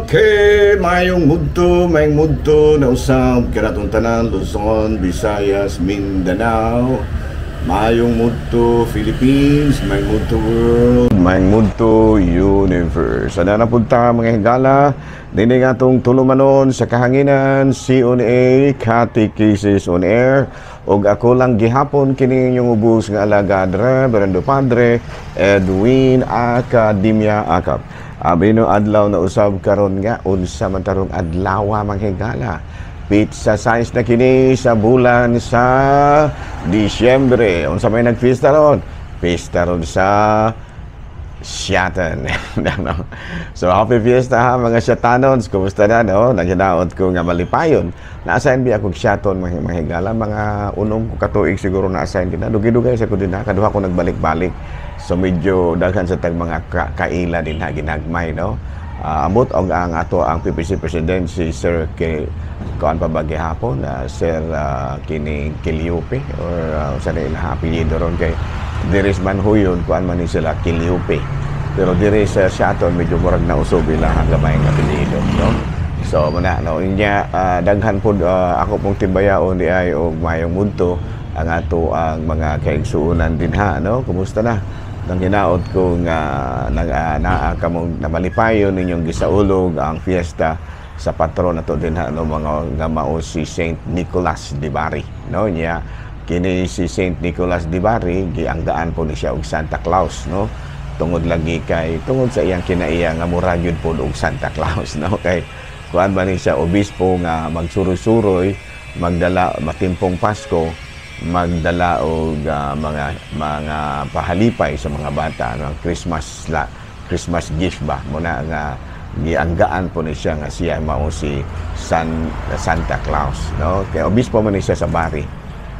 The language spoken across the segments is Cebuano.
Okay, mayong mudto na usab kanatong tanan, Luzon, Visayas, Mindanao. Mayong mudto Philippines, mayong mudto world, mayong mudto universe. Ana na punta, mga higala, dinhi nga atong tulumanon sa kahanginan, CONA, Catechesis on Air. Og ako lang gihapon kini inyong ubos nga alagad, Reverendo Padre Edwin Academia Acap. Abi no adlaw na usab karon nga unsa man tarong adlaw, mga higala? Petsa 6 na kini sa bulan sa Disyembre. Unsa may nagpista ron? Pista ron sa Siaton, no? So happy fiesta ha, mga Siatanons. Kumusta na, no? Naghinaot ko nga malipayon. Na-assign biya akong Siaton, mga higala, mga 6 ko katuig siguro na-assign din na. Dugay-dugay sa ko din ha. Kaduha ko nagbalik-balik. So medyo daghan sa tag mga kaila din ha, ginagmay, no? Amot og ang ato ang PPC President si Sir K kuan pa ba gihapon, Sir kini Kiliupe or sa ila apelyido ron, kay diri sa Manhuyon kuan man ni sila, Kiliupe, pero diri sa Siaton medyo murag nausob ila ang gamay nga apelyido, no? So muna, no, inya daghan pod ako pong timbayaon di ay og mayong mudto ang ato ang mga kaigsuonan dinha, no? Kumusta na? Nang hinaot ko nga nag naa kamong namalipayon ninyong gisaulog ang fiesta sa patron nato dinha, no, mga nga mao si Saint Nicholas de Bari, no? Niya kini si Saint Nicholas de Bari, gianggaan po ni siya og Santa Claus, no, tungod lagi kay tungod sa iyang kinaiya nga murag yun pod og Santa Claus, no, kay kuan ba ni siya, obispo nga magsuroy-suroy, magdala matimpong Pasko, magdala og mga pahalipay sa mga bata, no? Christmas la, Christmas gift ba muna nga gianggaan po ni siya nga siya mao si Santa Claus, no? Kay obispo man ni siya sa Bari,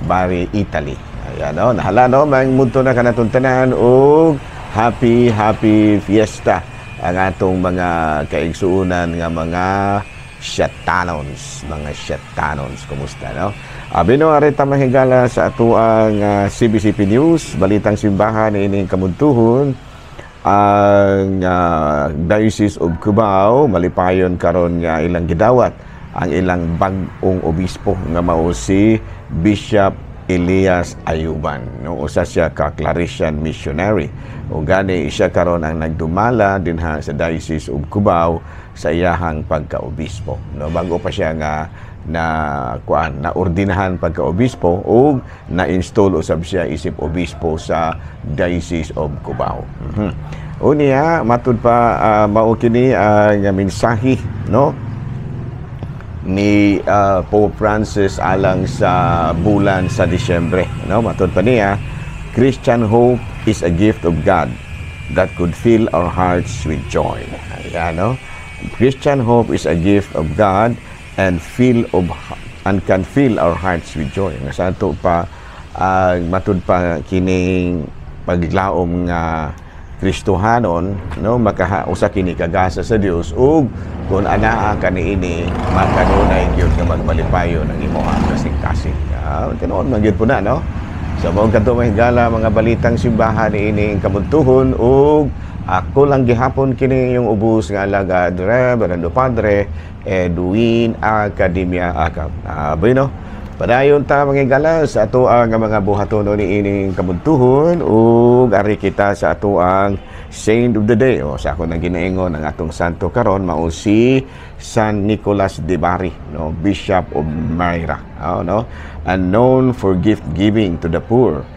Bari, Italy. Ayan, no? Nahala, no? Mayong mudto na kanatong tanan ug happy happy fiesta ang atong mga kaigsuonan nga mga Siatanons, mga Siatanons, kumusta, no? Abi no, ari ta, mahigala, sa atuang CBCP News, balitang simbahan ining kamudtuhon. Ang Diocese of Cubao malipayon karon nga ilang gidawat ang ilang bag-ong obispo nga mao si Bishop Elias Ayuban, no? Usa siya ka Claretian missionary ug gani siya karon ang nagdumala dinha sa Diocese of Cubao sa iyahang pagkaobispo, no? Bago pa siya nga na kuan, na ordinahan pagkaobispo ug na-install usab siya isip obispo sa Diocese of Cubao. Unya matud pa mao kini ang mensahe, no, ni Pope Francis alang sa bulan sa Disyembre, no? Matud pa niya, "Christian hope is a gift of God that could fill our hearts with joy." Ayan, no? Christian hope is a gift of God and can fill our hearts with joy. Nga sa ato pa matud pa kining paglaom nga Kristohanon, no, makaha usa kini kagasa sa Dios ug kung anaa kaniini makanunay gyud nga magmalipayon ang imong kasing-kasing. Tinuod man gyud po na, no? So mao kadto, mahigala, mga balitang simbahan niining kamudtuhon ug ako lang gihapon kini yung ubos nga alagad, Reverendo Padre Edwin Academia Acap. Bueno, padayon ta, mga higala, sa ato ang mga buhatono niining kamudtuhon ug ari kita sa ato ang Saint of the Day. O sa ako nang ginaingon, ang atong santo karon mao si San Nicolas de Bari, no, Bishop of Myra, oh, no, and known for gift giving to the poor.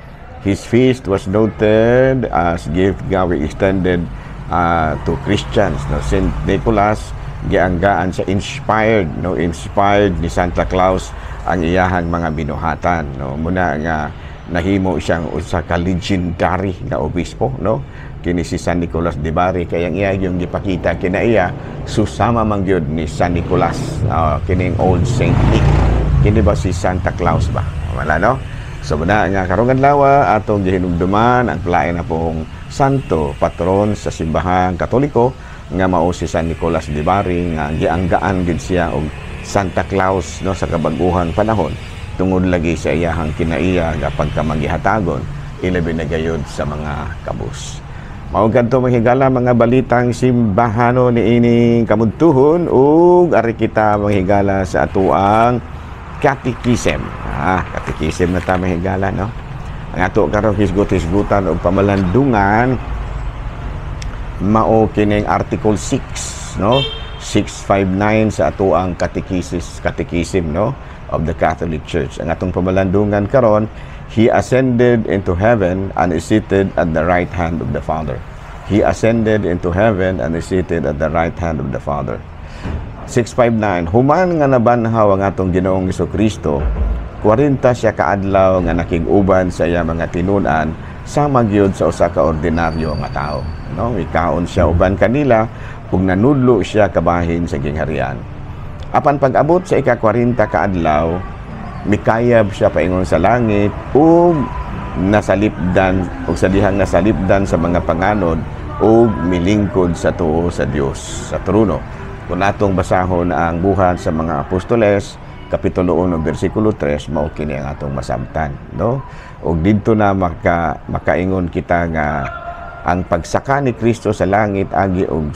His feast was noted as gift giving extended to Christians. No, Saint Nicholas gianggaan sa inspired, no, inspired ni Santa Claus ang iyahang mga binuhatan, no? Muna nga nahimo siyang usa ka legendary nga obispo, no, kini si San Nicolas de Bari, kay ang iya yung gipakita kinaiya susama man gyud ni San Nicolas, kining Old Saint Nick, kini ba si Santa Claus ba, wala, no? So muna nga karong adlaw atong gihinumduman ang palain na pong santo patron sa Simbahang Katoliko nga mao si San Nicolas de Bari, nga gianggaan gid siya og Santa Claus, no, sa kabag-uhang panahon tungod lagi sa iyahang kinaiya nga pagkamagihatagon, ilabi na gayud sa mga kabus. Mao kadto, mga higala, mga balitang simbahano niining kamudtuhon, ug ari kita, mga higala, sa atuang catechism. Ah, catechism na ta, mga higala, no? Ang ato karon hisgot-hisgutan og pamalandungan mao kining Article 6, no? 659 sa atuang catechesis catechism, no, of the Catholic Church. Ang atong pamalandungan karon, "He ascended into heaven and is seated at the right hand of the Father." He ascended into heaven and is seated at the right hand of the Father. 659. Human nga nabanhaw ang atong Ginoong Kristo, 40 siya kaadlaw nga nakig-uban sa iya mga tinun-an sama gyud sa usa ka ordinaryo nga tao. No, mikaon siya uban kanila ug nanudlo siya kabahin sa gingharian. Apan pag-abot sa ika-40 kaadlaw, mikayab siya paingon sa langit ug nasalipdan ug sa dihang nasalipdan sa mga panganod ug milingkod sa tuo sa Dios sa trono. Kung atong basahon ang Buhat sa mga Apostoles kapitulo 1 bersikulo 3, mao kini ang atong masabtan, no? Ug didto na makaingon kita nga ang pagsaka ni Kristo sa langit agi og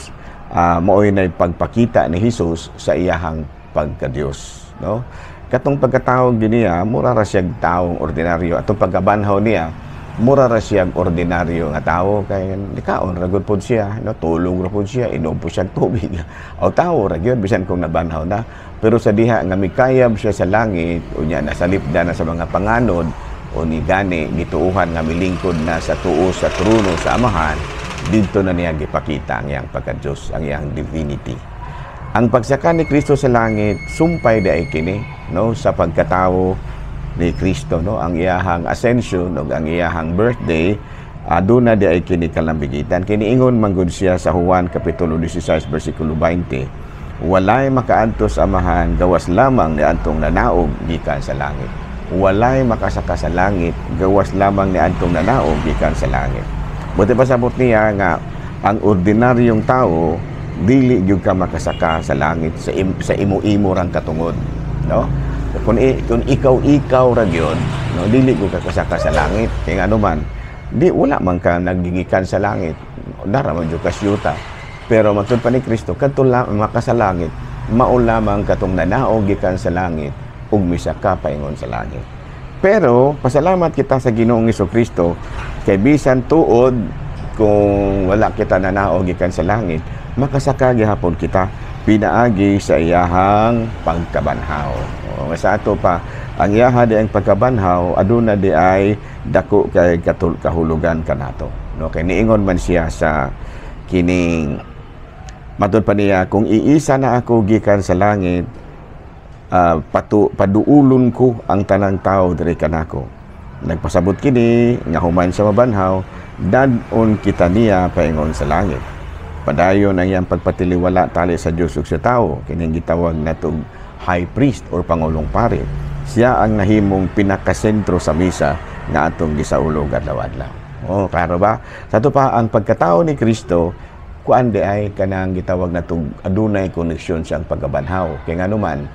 maoy na pagpakita ni Hesus sa iyahang pagka-Dios, no? Katong pagkatawag din niya, mura ra siyang taong ordinaryo. Atong pagkabanhaw niya, mura ra siyang ordinaryo nga tao kay nikaon ra gud pod siya, no? Tulog ra pod siya, inom po siya tubig. O tao ra gyud bisan kung nabanhaw na. Pero sa diha nga mikayab siya sa langit, unya nasalipdan na sa mga panganod, o ni gani gituuhan nga milingkod na sa tuo sa trono sa Amahan, didto na niya gipakita ang iyang pagka-Diyos, ang iyang divinity. Ang pagsaka ni Kristo sa langit sumpay diay kini, no, sa pagkatao ni Kristo, no? Ang iyahang ascension ug ang iyahang birthday, aduna di ay kini kalambigitan. Kiniingon man gud siya sa Juan kapitulo 16 bersikulo 20, "Walay makaadto sa Amahan gawas lamang ni adtong nanaog gikan sa langit." Walay makasaka sa langit gawas lamang ni adtong nanaog gikan sa langit. Buti pasabot niya nga ang ordinaryong tao dili gyud ka makasaka sa langit sa imo-imo rang katungod, no? Kung ikaw-ikaw ra gyud, no, dili gyud ka kasaka sa langit kay ngano man di wala man ka nagigikan sa langit, dara man jud ka syuta. Pero matud pa ni Kristo, kadto maka sa langit mao lamang katong nanaog gikan sa langit ug misaka paingon sa langit. Pero pasalamat kita sa Ginoong Kristo kay bisan tuod kung wala kita nanaog gikan sa langit, makasaka gihapon kita pinaagi sa iyahang pagkabanhaw. O, sa ato pa, ang iyaha di ang pagkabanhaw, aduna di ay dako kay kahulugan kanato. No, kay niingon man siya sa kining matud pa niya, "Kung iisa na ako gikan sa langit, paduulon ko ang tanang tao diri kanako." Nagpasabot kini nga human sa mabanhaw, dad-on kita niya paingon sa langit. Padayon ang iyang pagpatiliwala tali sa Dios ug sa tao, kining gitawag natong high priest or pangulong pari. Siya ang nahimong pinakasentro sa misa nga atong gisaulog adlaw-adlaw. Oh, klaro ba? Sa ato pa, ang pagkatao ni Kristo kuan di ay kanang gitawag natong adunay koneksyon siyang pagkabanhaw. Kay ngano man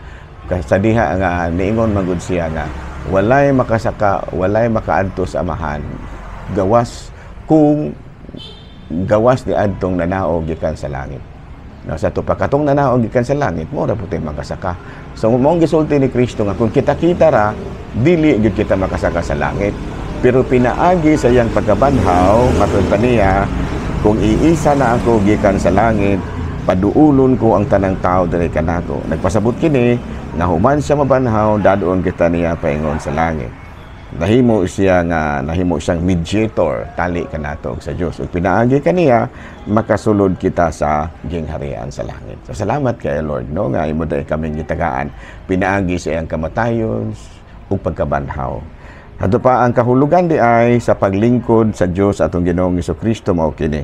sa diha nga niingon man gud siya nga walay makasaka, walay makaadto sa Amahan gawas kung gawas ni adtong nanaog gikan sa langit. No, sa ato pa, katong nanaog gikan sa langit mo ra puti makasaka. So mao gisulti ni Kristo nga kung kita-kita ra, dili gyud kita makasaka sa langit. Pero pinaagi sa iyang pagkabanhaw, matud pa niya, "Kung iisa na ako gikan sa langit, paduulon ko ang tanang tao diri kanako." Nagpasabot kini nga human siya mabanhaw, dadon kita niya paingon sa langit. Nahimo siya nga nahimo siyang mediator tali kanato sa Dios ug pinaagi kaniya makasulod kita sa gingharian sa langit. So salamat kay Lord, no, nga imo dai kaming gitagaan pinaagi sa iyang kamatayon ug pagkabanhaw. Ato pa, ang kahulugan di ay sa paglingkod sa Dios atong Ginoong Kristo mao kini.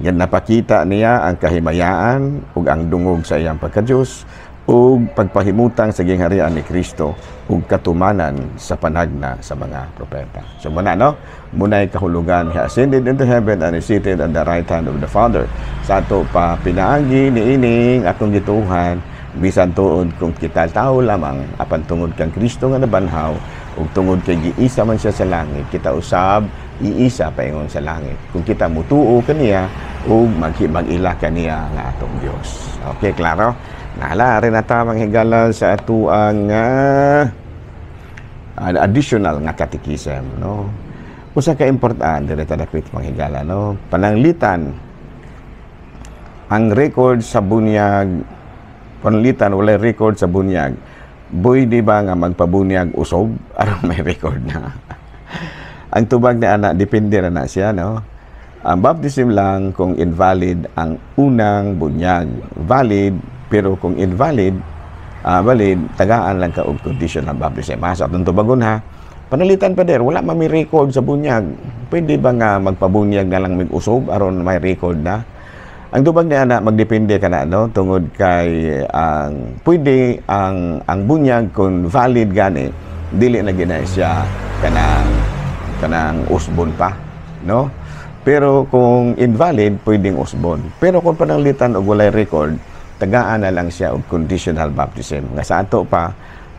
Yan, napakita niya ang kahimayaan ug ang dungog sa iyang pagka-Dios ug pagpahimutang sa gingharian ni Kristo ug katumanan sa panagna sa mga propeta. So muna, no, munay kahulugan, "He ascended into heaven and is seated at the right hand of the Father." Sa ato pa, pinaagi niining atong gituhan, bisan tuod kung kita tao lamang, apan tungod kang Kristo nga nabanhaw ug tungod kay giisa man siya sa langit, kita usab Iisa paingon sa langit. Kung kita mutuo kaniya ug mag-ila kaniya nga atong Dios. Okay, klaro? Nala rin na ta, mga higala, sa atuang additional nga catechism, no? Usa ka importante diri ta dapit, mga higala, no? Pananglitan ang record sa bunyag, pananglitan walay record sa bunyag, pwede ba nga magpabunyag usob aron may record na? Ang tubag na ana, depende ra na siya, no? Ang baptism lang kung invalid ang unang bunyag. Valid, pero kung invalid, valid, tagaan lang ka og conditional baptism. Ha, sa atong tubagon ha. Pananglitan, Pader, wala man may record sa bunyag. Pwede ba nga magpabunyag na lang mig usob aron may record na? Ang tubag niya na, magdepende ka na, no, tungod kay ang pwede ang bunyag kung valid gani, dili na gina siya kanang usbon pa, no? Pero kung invalid, pwedeng usbon. Pero kung pananglitan og walay record, tagaan na lang siya og conditional baptism. Nga sa ato pa,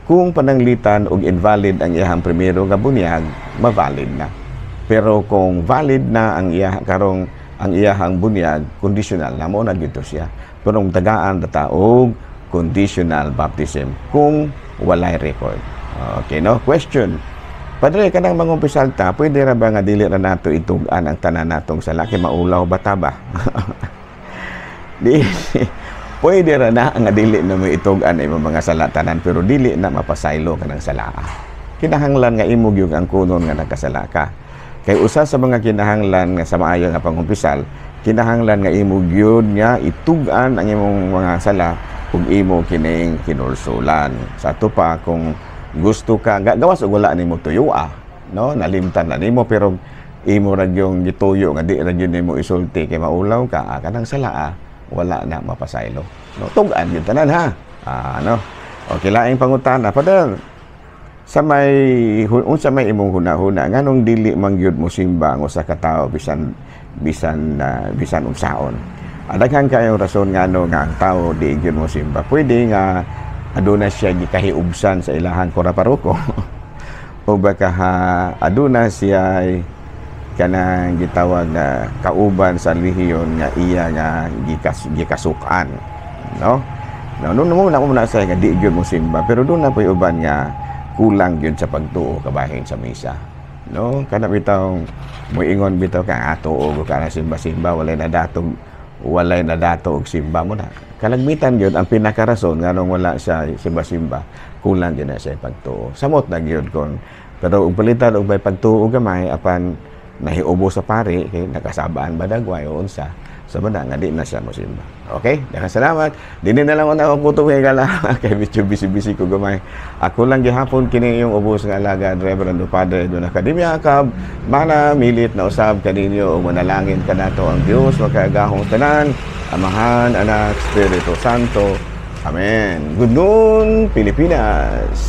kung pananglitan og invalid ang iyahang primero nga bunyag, ma-valid na. Pero kung valid na ang iya karong ang iyahang bunyag, conditional na mo na gito siya. Pero kung tagaan ta og conditional baptism kung walay record. Okay, no? Question. Padre, kanang mangumpisal ta, pwede ra ba nga dili ra nato itug-an ang tanan natong sala kay maulaw ba ta ba? Di, pwede ra na nga dili na mo itug-an imong mga sala tanan, pero dili na mapasaylo ka ng sala. Kinahanglan nga imo gyud ang kunon nga nagkasala ka. Kay usa sa mga kinahanglan nga sa maayo nga pangumpisal, kinahanglan nga imo gyud nga itug-an ang imong mga sala ug imo kining kinulsulan. Sa ato pa, kung gusto ka gawas og wala nimo tuyo, no, nalimtan na nimo, pero imo ra yung gituyo nga di ra gyud nimo isulti kay maulaw ka, kanang sala wala na mapasaylo, no? Tug-an gyud tanan ha. No, okay, laing pangutana, Father, sa may unsa may imong huna-huna nganong dili man gyud mo simba ang usa ka tawo bisan unsaon? Daghan kayong rason ngano nga ang tao di gyud mo simba. Pwede nga aduna siya gikahiubsan sa ilahang kura paroko o baka ha, aduna siya kanang gitawag na kauban sa relihiyon nga iya nga gikasukan, no? No, no, mo na mo na sa nga di gyud mo simba, pero doon na po'y uban nga kulang gyud sa pagtuo kabahin sa misa, no? Kana bitaw moingon bitaw ka ato og kana simba-simba, walay na dato og simba mo na. Kalagmitan gyud ang pinakarason nganong wala siya simba-simba, kulang gyud na siya pagtuo. Samot na gyud kon, pero ug palitan og may pagtuo gamay apan nahiubo sa pari kay nakasabaan ba dagway o unsa sa banda nga di na siya mosimba. Okay? Daghang salamat. Dini na lang una akong kutob kay gala kay medyo busy-busy ko gamay. Ako lang gihapon kini yung ubos nga alagad, Reverend Padre Don Academia Akab. Mana milit na usab kaninyo ug manalangin kanato ang Dios makagagahong tanan, Amahan, Anak, Espiritu Santo. Amen. Good noon, Pilipinas.